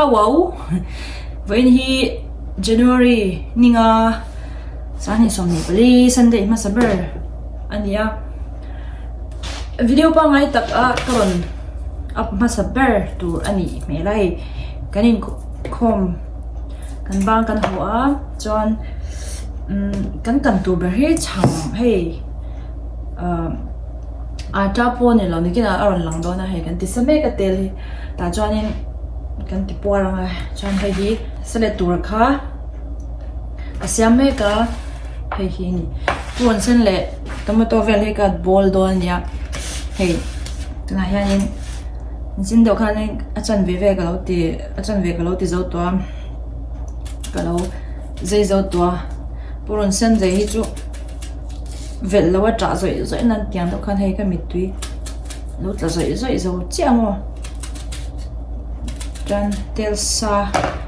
Hauau vawiin hi January ninga sanghnih 24 Sunday hmasa ber a ni a video pangngai tak a ka rawn up hmasa ber tur a nih hmel a hei kan inkhawm kan bang kan haw a chuan umm kan kan tur ber hi chhang hei ahh atta pawh a ni lo nikinah a rawn lang dawn a hei kan ti sa mek a tel hi tah chuanin kan ti puar ang a chuan hei hi salad tur kha a siam mek a hei hi a ni purun sen leh tomato vel hi ka bowl dawn a nia hei tunah hianin zin deuh khanin a chanve vel ka lo ti a chanve ka lo ti zo tawh a ka lo zai zo tawh a purun sen zai hi chu velh loh a ṭah zawih zawih nan tiang deuh khan hei ka mittui lo tla zawih zawih zo chiah maw chuan tel sa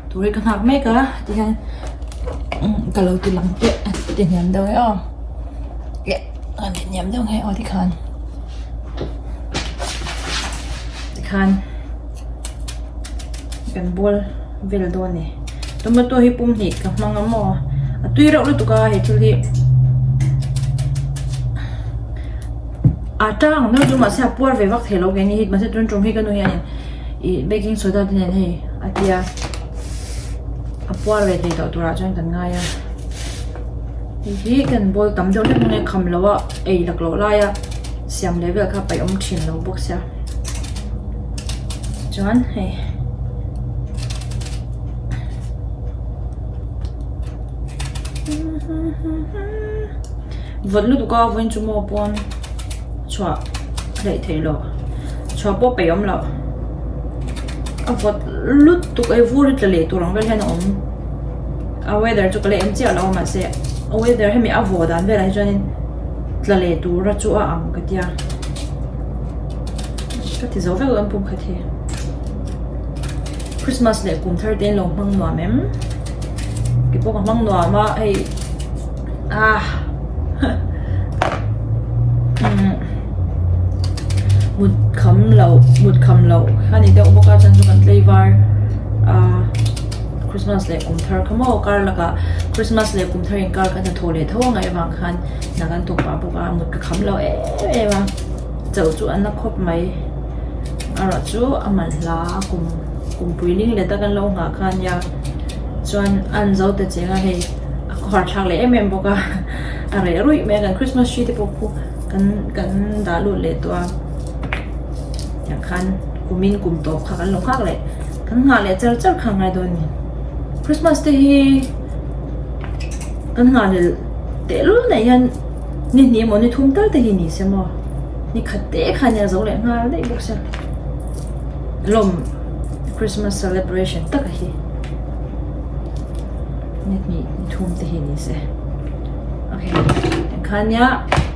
tur hi ka nghak mek a tihian ka lo ti lang teh a ti hniam deuh e aw eh a ti hniam deuh nghe aw tikhan tikhan kan bawl vel dawn a ni tomato hi pum hnih ka hmang a maw a tui reuh lutuk a he thil hi a tang deuh chu mahse a puar ve vak thei lo kei ni hi mahse tun tum hi ka nu hianin ih baking soda te nen hei a tia a puar ve thei tawh turah chuan kan ngai a hei hi kan bawl tam deuh hlek mai a kham lo a ei lak loh laia siam leh vel kha a paih awm thin lo bawk sia chuan hei. Vawt lutuk a vawiin chu maw pawn chhuah hleih theih loh chhuah pawh peih awm loh a vawt lutuk a vur hi tla leh tur ang vel hian a awm a weather chu ka la en chiah lo a mahse a weather hemi a vawh dan velah hi chuanin tla leh tura chu a ang ka tia ka ti zo vek lo an pum khat hi. Christmas leh kum thar te an lo hmang nuam em kei pawh ka hmang nuam a hei ah umm mut kham loh mut kham loh kha ni deuh bawk a chuan chu kan tlaivar ah Christmas leh kum thar kha maw kar lakah Christmas leh kum thar inkar kha hnathawh leh tho a ngaih avang khan hna kan thawk pah bawk a mut ka kham lo em em a chauh chu a na khawp mai. Erawh chu a man hla a kum kumpui ling let a kan lo nghah kha ania chuan a an zo ta cheng a hei a khawhar thlak leh em em bawk a a reh ruih mai a kan christmas tree te pawh khu kan kan dah lut leh tawh a tiang khan kumin kum tawp kha kan lo nghak leh kan nghah leh char char kha a ngai dawn a ni christmas te hi kan nghah leh tehlul nei hian ni hnih emaw ni thum tal te hi ni se maw. Ni khat te kha nia zo leh nghal daih bawk sia lawm Christmas celebration taka hi ni hnih ni thum te hi ni se okay kha nia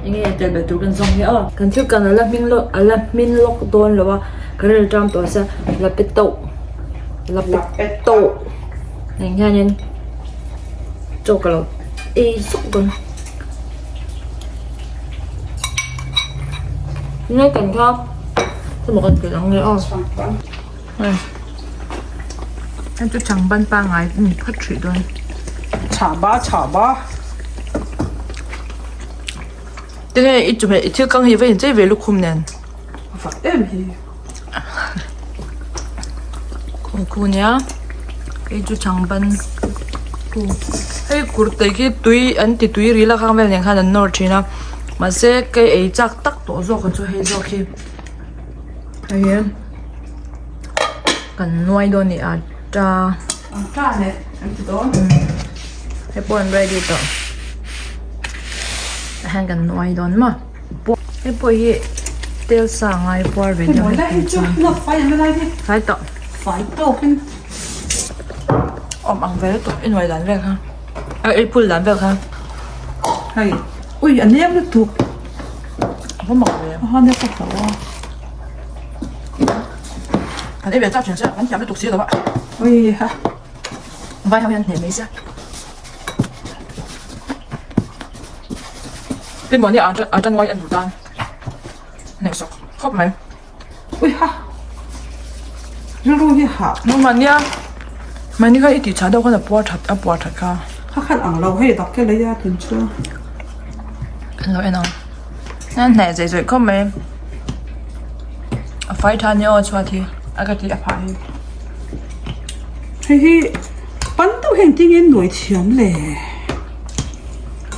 enge tel belh tur kan zawng hi aw kan thil kan ala hming lawk ala hmin lawk dawn lo a ka rel ṭam tawh sia la pe tauh la pe tauh eng hianin chaw ka lo ei zuk dawn. Nge kan kha emaw kan tih ang nge aw hei hei chu chhang ban pangngai a ni phawt hrih dawn chhah ba chhah ba tinge i chawhmeh i thil kang hi va inchei ve lukhum nen a fak em hi khu nia hei chu chhang ban khu hei kurtai khi tui an ti tui ril a khang vel nen khan an nawr thin a mahse ka ei chak tak tawh zawk ang chu hei zawk hi hei hi kan nuai dawn a ni atta atta leh an ti dawn hei pawh an ready tawh tah hian kan nuai dawn maw. Hei pawh hi tel sa ngai puar ve deuh hei chu fai tawh fai tawkin awm ang ve lutuk i nuai dan vel kha a ei phul dan vel kha hei ui a nem lutuk a va mak ve a han ka hlau a kan ei ve chak thin sia kan thiam lutuk si lo a ui ha vai ho hian hneh mai sia. Tin mahni a a tan ngai a duh tan hneh sak khawp mai. Ui ha rilru hi hah Nangmah nia. Mahni kha i tih chah deuh khan a puar that a puar that kha. Kha khan ang lo hei dak te lei a tun chu. Kan lo en ang. A hnaih zei zawih khawp mai. A fai tha nia aw chhuat hi a ka tih a phah hi. Hei hi pan deuh hi engtin nge nuai thiam le.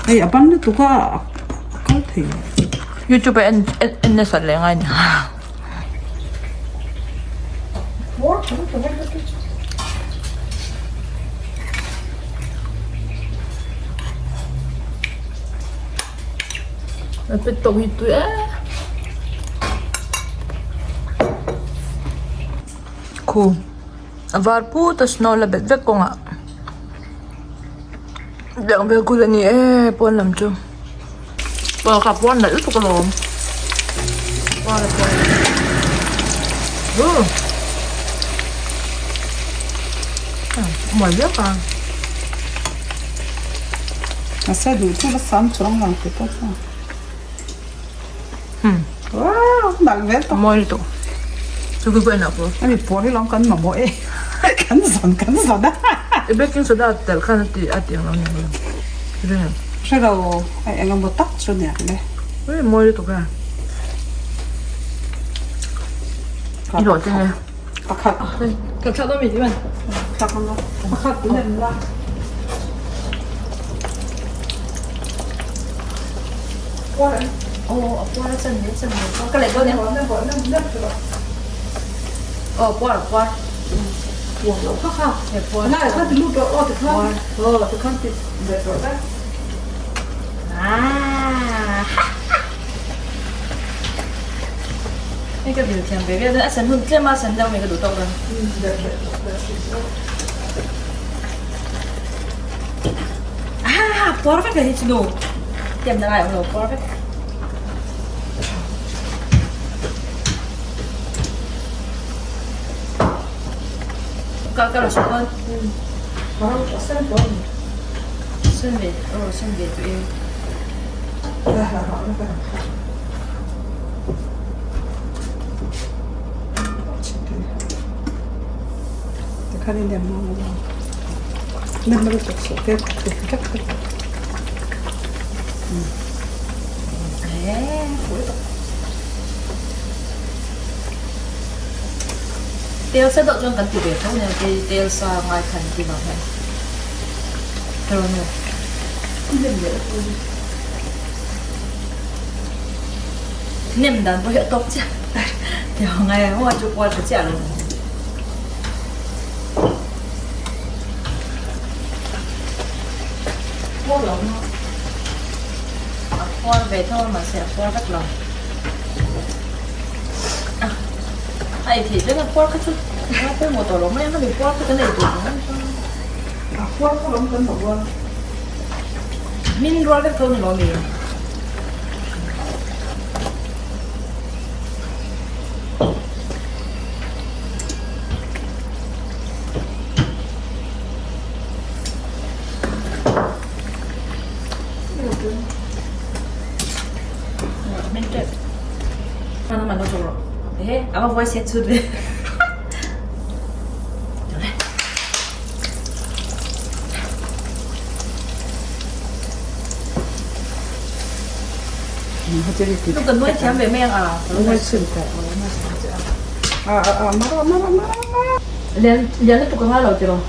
Hei a ban lutuk a a kal thei lo. Youtube a en en nasat leh ngai nia. A pet tawk hi tui e. Khu a var put a snow la bet vek kawngah tiang vel kul a ni e pawn lam chu. Aw ka puan nalh lutuk alawm puan a puan uh mawi viau ka Mahse duh chu la sam chuang lo ti pawh chuan wow nalh vel tawh mawi lutuk chu ku pawh enah pawh hemi puar hi lawm kan mamawh e kan zawn kan zawn a i baking soda telh khan a ti a ti ang lo nia ring em. Hre lo a eng emaw tak chu nia le. Ui mawi lutuk e. I hlawh te nge. Pakhat. Ka thlak dawn mi ti man. Thlak ang a. Pakhat lem la. Puar em? Aw a puar a chan ve chan ve. Ka leh dawn em? Aw puar a puar. Puar loh kha kha. Puar. Lai kha ti lut rawh aw ti khan. Aw ti khan ti leh rawh le. Hei ka vil thiam ve viau dawn a sen hun tlem a sen deuh mai ka duh tawk dawn. Ah puar vek a hi chu nu tiam na ngai awm lo puar vek. Ka ka la sawn. Sen ve aw sen ve tawh e. Tel sa deuh chuan kan ti ve tho nia kei tel sa ngai khan ti vang hian nem dan pawh hi a tawp chiah tih ang ngai a chu kual tha chiah lo. A khuar ve tho a mahse a khuar vek lo. A ei theih vek a khuar kha chu a pawimawh tawh lo mai ang a mi khuar kha kan ei duh ang em chuan. A khuar kha lam kan lo a. Min rual vek tho ni lo mi? Kan nuai thiam ve mai ang a. Lian lian lutuk anga lo tiraw.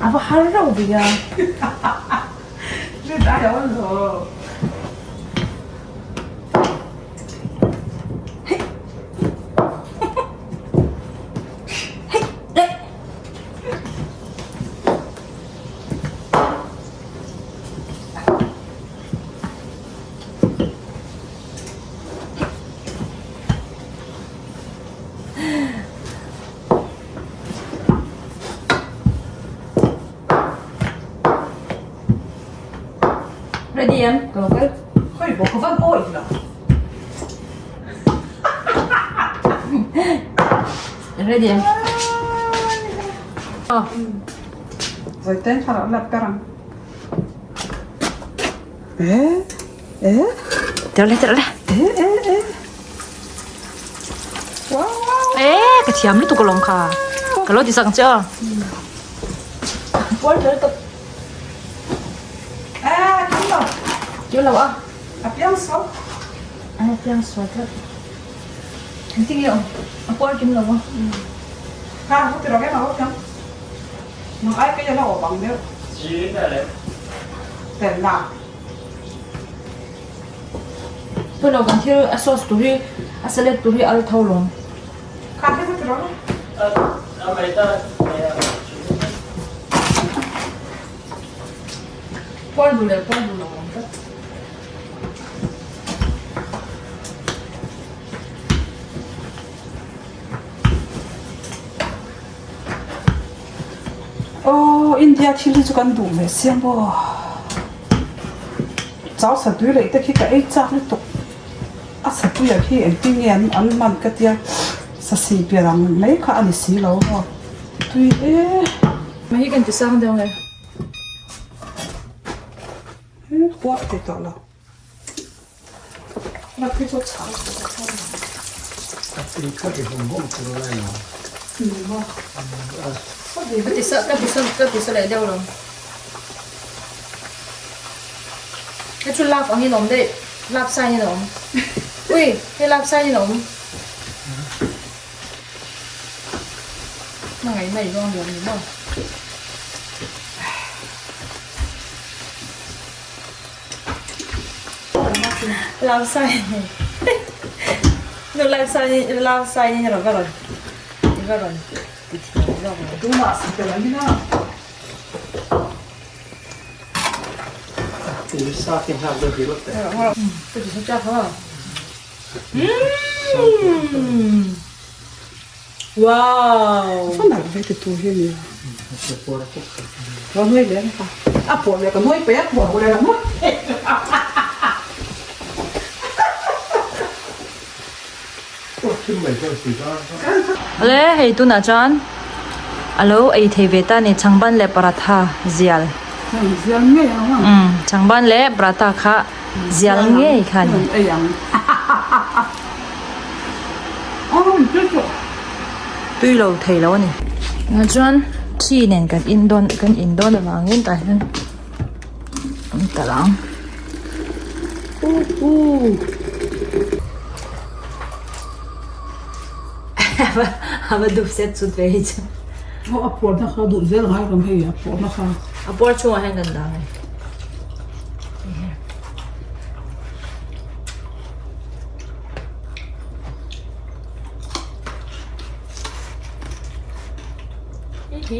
A va har reuh ve a. Ready em? Ka lo kal. Khawi bawk ka van awih lo. Ready em? Rồi tên thà là lật cả rằng. Eh, eh. Tirh le tirh le. Eh, eh, eh. Wow, wow. Eh, ka thiam lutuk alawm kha. Ka lo ti sak ang che aw. Puar tel tawp. Eh, kim lo. Kim lo a. A piang sual. A piang sual tlat. Engtin nge awm? A puar kim lo a. Kha, ho ti rawh em a ho thiam. Nang ai kei a la awp ang deuh. Tel na. Pawilo kan thil a sauce tur hi a salad tur hi al tho lawm. Kha thil chu ti rawh le. Puar duh leh puar duh lo awm tlat. Aw India thil hi chu kan duh ve sia maw chau satui leh te khi ka ei chak lutuk a satuia khi engtin nge an an man ka tia sasih pian ang mai kha a ni si lo maw tui e. Mei hi kan ti sang deuh nge. He puak thei tawh lo. Hei chu lap angin a awm daih lap sign in a awm ui hei lap sign in a awm hmangaihna i zawng liam ni maw. Love sign nu love sign love sign in rawn va rawn i va rawn ti thiam zawk lo. Tunah si tel ang ina. Ka ti sa chak ha. Umm. Wow. Fa nalh ve ti tur hi a ni a. Ka nuai leh ang ka. A pawh leh ka nuai paih a pawh leh ka nuai paih. Awle hei tunah chuan a lo ei thei ve ta a ni chhangban leh paratha zial. Zial ngei ang a. Umm chhangban leh paratha kha zial ngei kha a ni. Ei ang. Tui lo thei lo a ni. Tah chuan thi nen kan in dawn kan in dawn avangin tah hian an talh ang. A va dup set sut ve hi chu. Aw a puar na kha duh zel ngai rawng hei a puar na kha. A puar chhungah hian kan dah ang.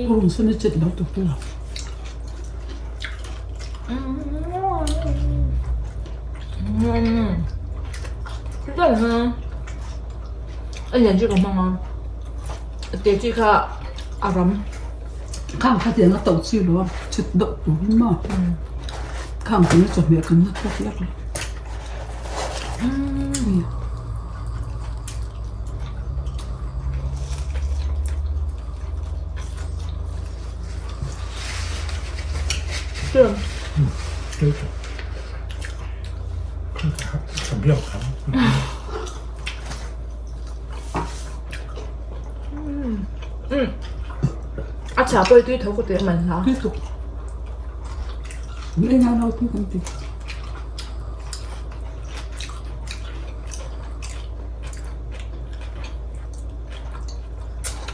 Purun sen a chet lo tuk tu lo. A lian chu ka hmang a, a te chi kha a ram. Khang kha tiang a to chi lo a, chhut deuh tur in maw. Khang kan la chawhmeh kan la thawk lek lo. A chhah pawh hi tui tho ka tui a man hla. Tui tuk. Min ei ngai lo tui kan ti.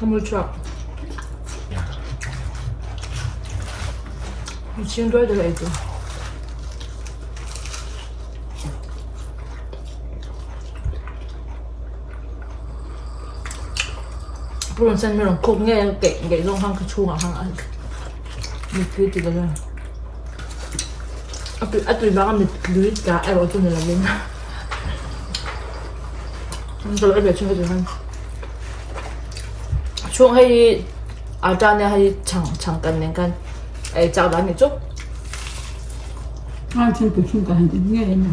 Ka mul chhuak. Chhing duai duai ei tur. Purun sen mi rawn khuk nge keih ngeih zawng khan ka chhungah khan a mittui ti lo a tui a tui banga mittui tla erawh chu ni lovin ka lo ei ve chhung heti khan chhung hei hi aṭa nia hei chhang chhang kan nen khan ei chak dan ni chu. Ai thingpui thlum ka han in ngei a ni.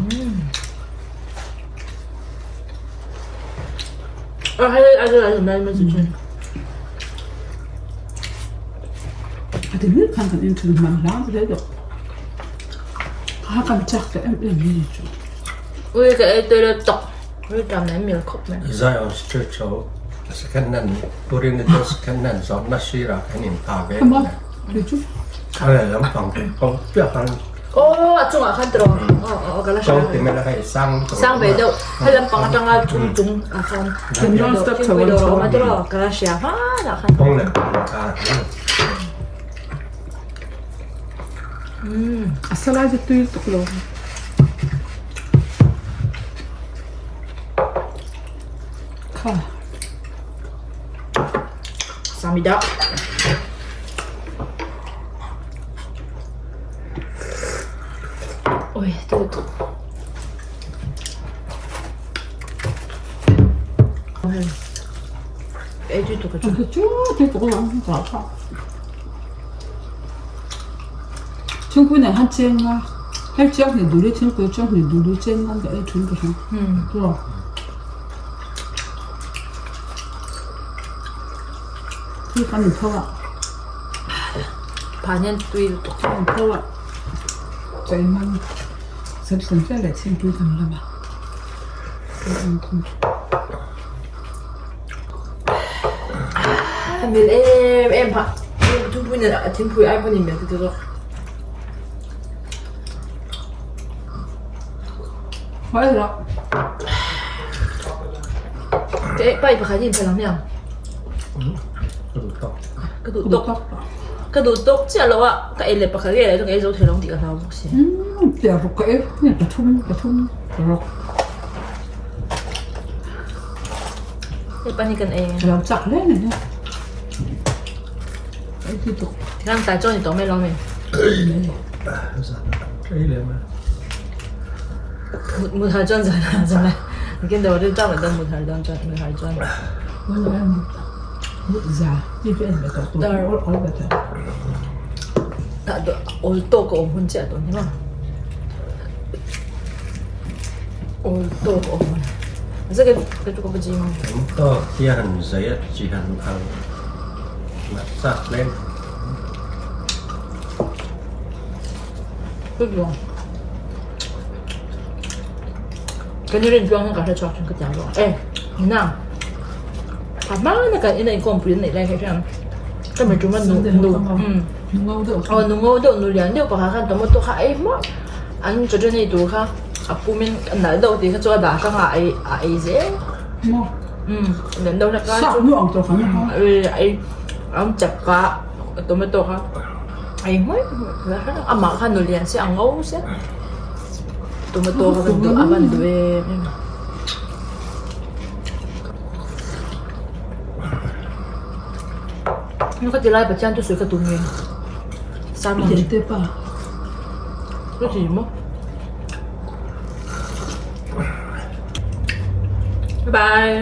A ti hmel khan kan in thin hman hla hle deuh. Kha kan chak ta em em hi chu. Ui ka ei tui lo tawk. Ui tam em mil khawp mai. Zion Street chu second hand turin chu second hand zawrhna sirah khan in pha ve. Ama tui chu. A lehlam pang kawng piah khan. Aw a chungah khan tiraw. Aw aw ka la hria. Kawng ti mai la hei sang tawh. Sang ve deuh. Helam pang atanga chung chung ah khan. General step chho an chho. Tiraw ka la hria hmanah khan. Kawng leh pang kha. A salai chu tui tuk lo. Kha. Samida. Oi, tui tuk. Ei tui tuk a chu. Chu tui tuk lo ang ka kha. Thingpui nen khan cheng a, hei chiang hnih dul hi thingpui chiang hnih dul hi cheng nan ka ei thin ka hria. Chuan thil kan in tho a. Phan hian tui lutuk. Kan in tho a, chaw man samsam vel leh thingpui kan lam a. A mil em em phah thingpui nen a thingpui ai pawhin mil ka ti zawk. Ka pai pakhat hi in phal ang hmiang. Ka duh tawk ka duh tawk chiah lo a ka ei leh pakhat vel ah chuan ka ei zo thei lo ang tih ka hlau bawk si. Hei pani kan ei. Lo chak hle ni hi. Ei ti tuk. Tikhan tlai chaw ni tawh mai lo mi. Ei leh mai. Mut har chuan zan ah zan ah. Nikin dawr ri tang dawn mut har dawn chuan mut har chuan. Mut za ti chu en ve tawh tur. Ol ol ve tawh. Ol tawk a awm hun chiah tawh ni maw. Awl tawk a awm a zet ka chu ka va gym ang. An tawk hi a han zai a chi han ang nat chak hle. Ka ni rin tluang hian ka hre chhuak thin ka ti ang zawk e nang a hma na kan ina inkhawmpui an neih lai kha hian ka mi tum a nu nu aw nu ngo deuh nu lian deuh pakhat khan tomato kha a ei hmuah. An chawhṭhen ei tur kha a pumin a nalh deuh tih kha chu a dah hrang a a ei a ei zel. Maw? Umm lian deuh hlek a Sak nu ang tawh kha ni kha. Ei an chep kha tomato kha a ei hmuai hmuai amah kha nu lian se a ngo se tomato kha van duh a van duh em em. Ka ti lai Pathian thusawi ka tum nge Sermon. Ka ti maw? Bye bye.